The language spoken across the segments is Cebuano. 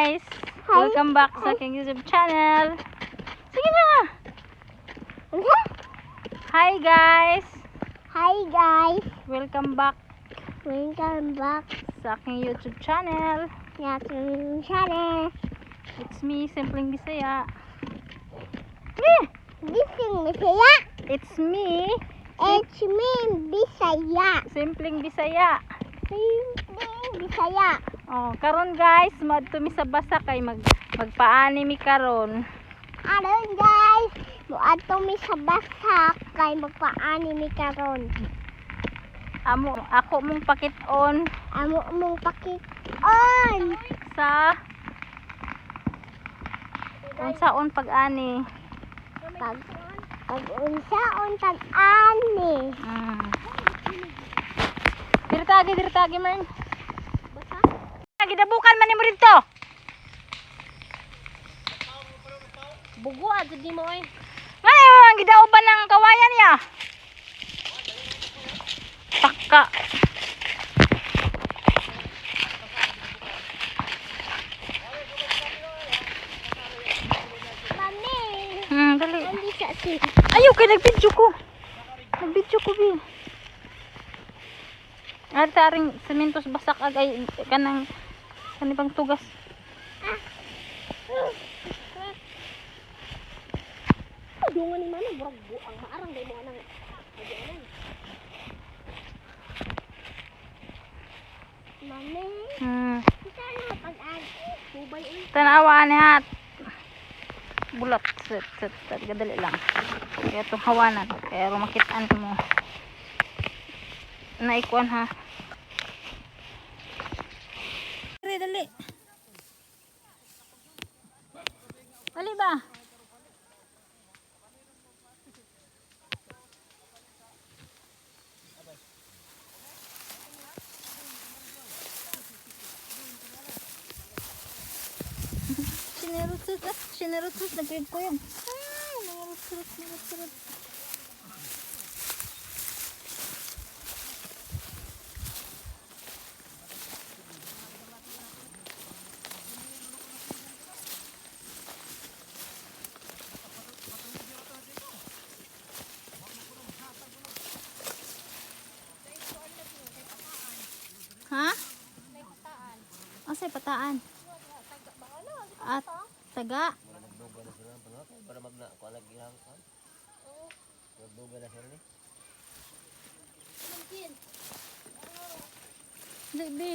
Guys! Welcome back sa aking YouTube channel. Sige na! Hi guys! Hi guys, Welcome back welcome back sa aking YouTube channel. sa aking channel. It's me, Simpleng Bisaya. Eh! This is Bisaya. It's me, It's me, Bisaya. Simpleng Bisaya. Simpleng Bisaya. Oh, karon guys, maadto mi sa basa kay magpaani mi karon. Aron guys, muadto mi sa basak kay magpaani mi karon. Amo ako mong pakit-on Amo mong pakit-on sa unsaon pag-ani. pag pag unsaon pag-ani. Diri tagi, Mern. Gidabukan man nimo didto. Bugo adto di mo oy. Ngayon, ang gidauban ng kawayan niya. Taka. Mami, Dali. andi sa si. Ayaw, kay nagbidyo ko. Nagbidyo ko, bi. Ari taring sementos basak ag ay kanang kanibang tugas. Dungan ni mami murag buang maarang dai mo anang. Mami, isa na pag-ani. Tubay uy. Tanawa ni hat. Bulat set set set gadali lang. Kaya itong hawanan kaya rumakitaan mo. Naikuan ha. Dali dali. Dali ba? Sinerutsus, ah, sinerutsus, nagkuyog-kuyog. Ay, nangarutsurot, nangarutsurot. Ha? Asay pataan? At taga. Para magna ko lagi ang kan. Magduga na sila ni. Di, di.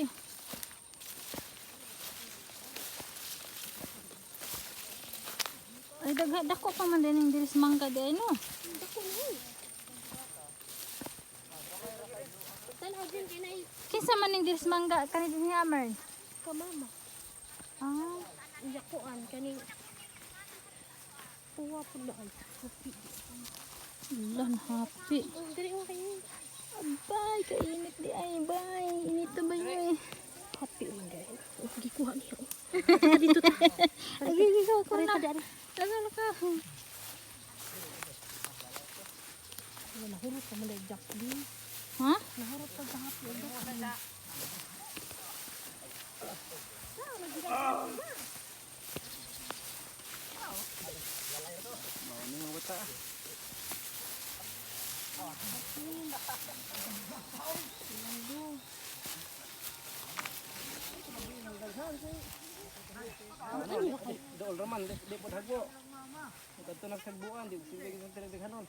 Ay, dagha, dako pa man din yung diris mangga di ay no. Tanaw din kinay Kinsa man yung diris mangga kani din ni Amern? ka mama. Ah, Yakuan kani. Puwa pud na ay. Happy. lan happy. Oh, diri mo kayo. Abay, kainit di ay, bay. Init ba yun eh? Happy man dai. Oh, gikuha niya. Oh. Dito ta. Ay, ikaw ko na. Dari. Laka, laka. Nahurot pa man dai Jack din. Ha? Nahurot pa sa happy. Dool raman di di pod hagbo. Kadto nagsagbuan di sige sa tinagdaghanon.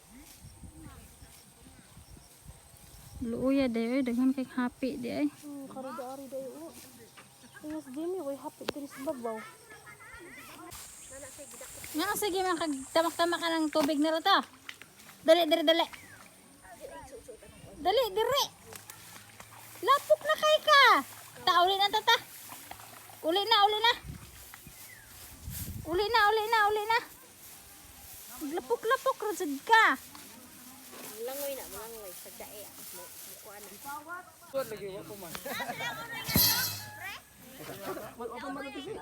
Luuya di ay, daghan kay happy di ay. Karuda-ari dai oh. Ingas Jimmy koy happy diri sa babaw. Nga sige man kag tamak-tamak ka ng tubig na rata. Dali, dali, dali. Dali, diri. Lapok na kay ka. Ta uli na tata. Uli na, uli na. Uli na, uli na, uli na. Lapok-lapok ra jud ka. Langoy na, langoy sa dae. Mo kuan na. Tuod lagi wa ko man. Wa pa man kasi.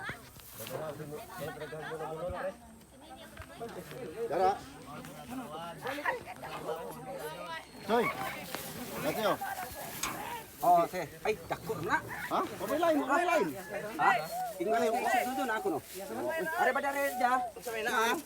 Dara. Hoy. Mateo. Oh, sige. Ay, dako na. Ha? Pamay line, pamay line. Ha? Are ba dare ja?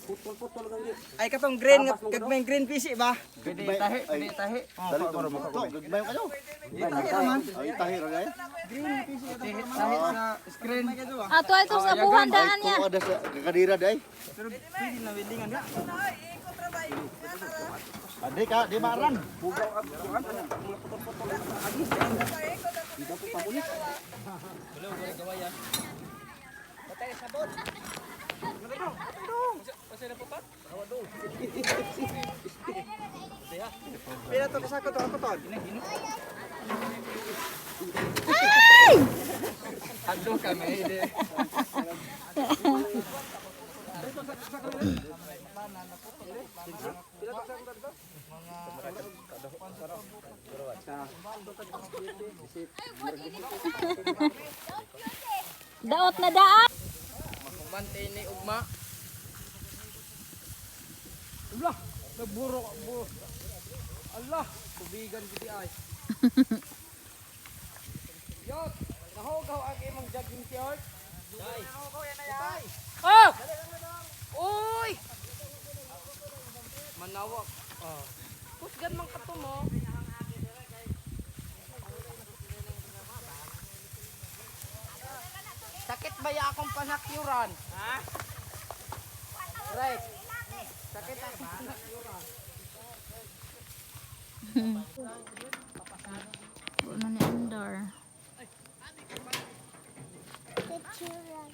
Putol-putol kang Ay katong green nga kagmay green pisi ba? Pwede tahi, pwede tahi. Dali to, to, gagmay kayo. Itahi raman. Ay, tahi ra gay. Tahi sa screen. Ato ay sa buhan daan niya. Kung ada sa kakadira day. Pero pwede na weldingan ga. Ade ka, di maran. Pila to kasako to ako to. Ay! Hagdo kami. Daot na daan. Kumante ni ugma. Allah, nagburo buro. Allah, tubigan gidi ay. Yot, nahugaw ang imong jogging shirt. Ay. Oh! Uy! Manawak. Oh. Kusgan man kato mo. Sakit ba ya akong panakyuran? Ha? Right. Sakit akong panakyuran. Buo na ni Andar. Picture.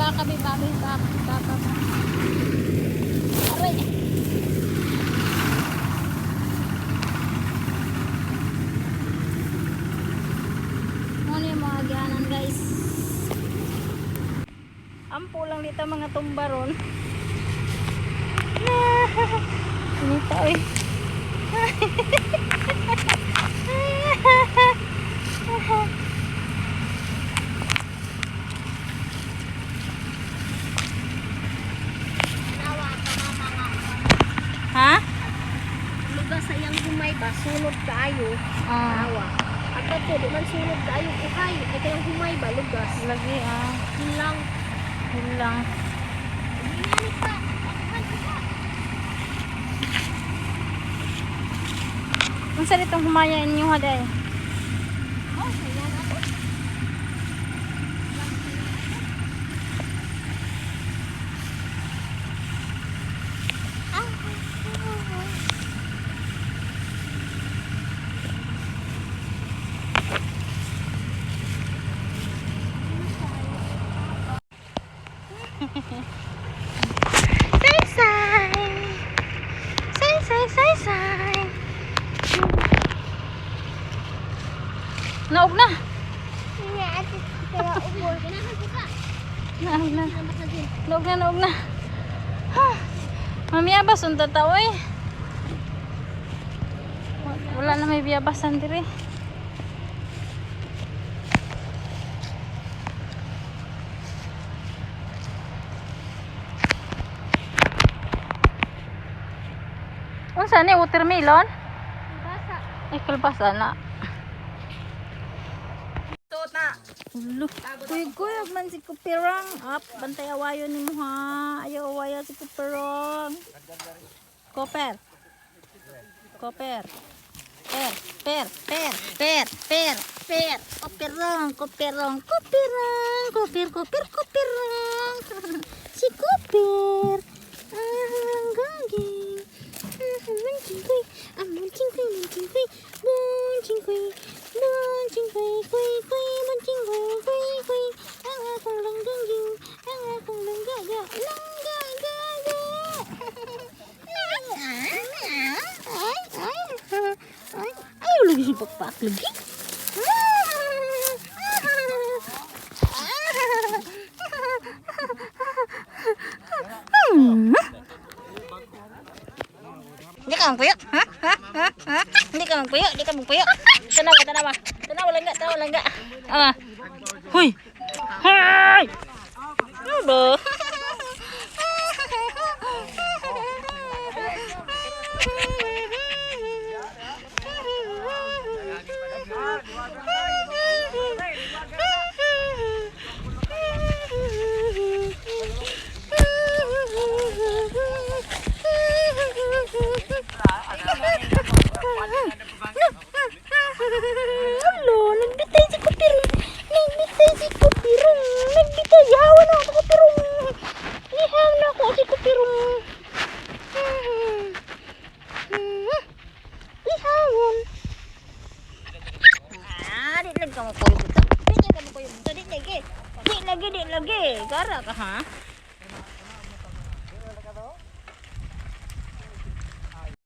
Baka bi babi ba ba ba. Ba. Aray. Ano yung mga gihanan, guys? Ampo lang dito mga tumba ron. Inita oy. Ha? Lugar sa iyang humay ba, sunod kaayo. Ah, Awa. At ato, di man sunod kaayo uhay. Ay kayang humay ba, lugas. lagi ah. Yun lang. Yun lang. Inanit pa. Akuhan ka. Unsa ditong humaya inyo ha day? Oh, sayan ako. Say say. Say say say say. Naog na. Nga, ate, kaya ubol. Ganahan ko ka. Naog na. Salamat na din. Naog na, naog na. Ha. Mamiyabas unta ta oy. Wala na may biyabasan diri. Unsa ni watermelon? Basa. Ay, kalbasa na. Tuot na. Ulo. Kuy-kuyog man si Kupirang. Up, bantay awayo ni mo ha. Ayaw awayo si Kupirang. Koper. Koper. Per, per, per, per, per, per. Kopirang, kopirang, kopirang. Kopir, kopir, kopirang. Si Kopir. Ah, gaging. Ah, mancing kuy. Ah, mancing kuy, mancing kuy. Mancing kuy. Mancing kuy, kuy, kuy. Mancing kuy, kuy, kuy. Ang akong langgangging. Ang akong langgaga. Langgagaga. Ay, ay, ay. Ay, ayaw lagi si Pakpak lagi. Hindi ka magpuyo? Ha? Ha? Ha? Ha? Hindi ka magpuyo? Hindi ka magpuyo? Tanawa, tanawa. Tanawa lang ga, tanawa lang ga. Ama. Huy! Hey! Ano ba? Hello, nagbitay si Kupirong. Nagbitay si Kupirong. Nagbitay. Yawa na ako Kupirong. Ihaw na ako si Kupirong. Ihawon. Ah, di lang ka mo kuyog ito. Di lang ka mo kuyog ito. Di lagi. Di lagi, di lagi. Gara ka ha?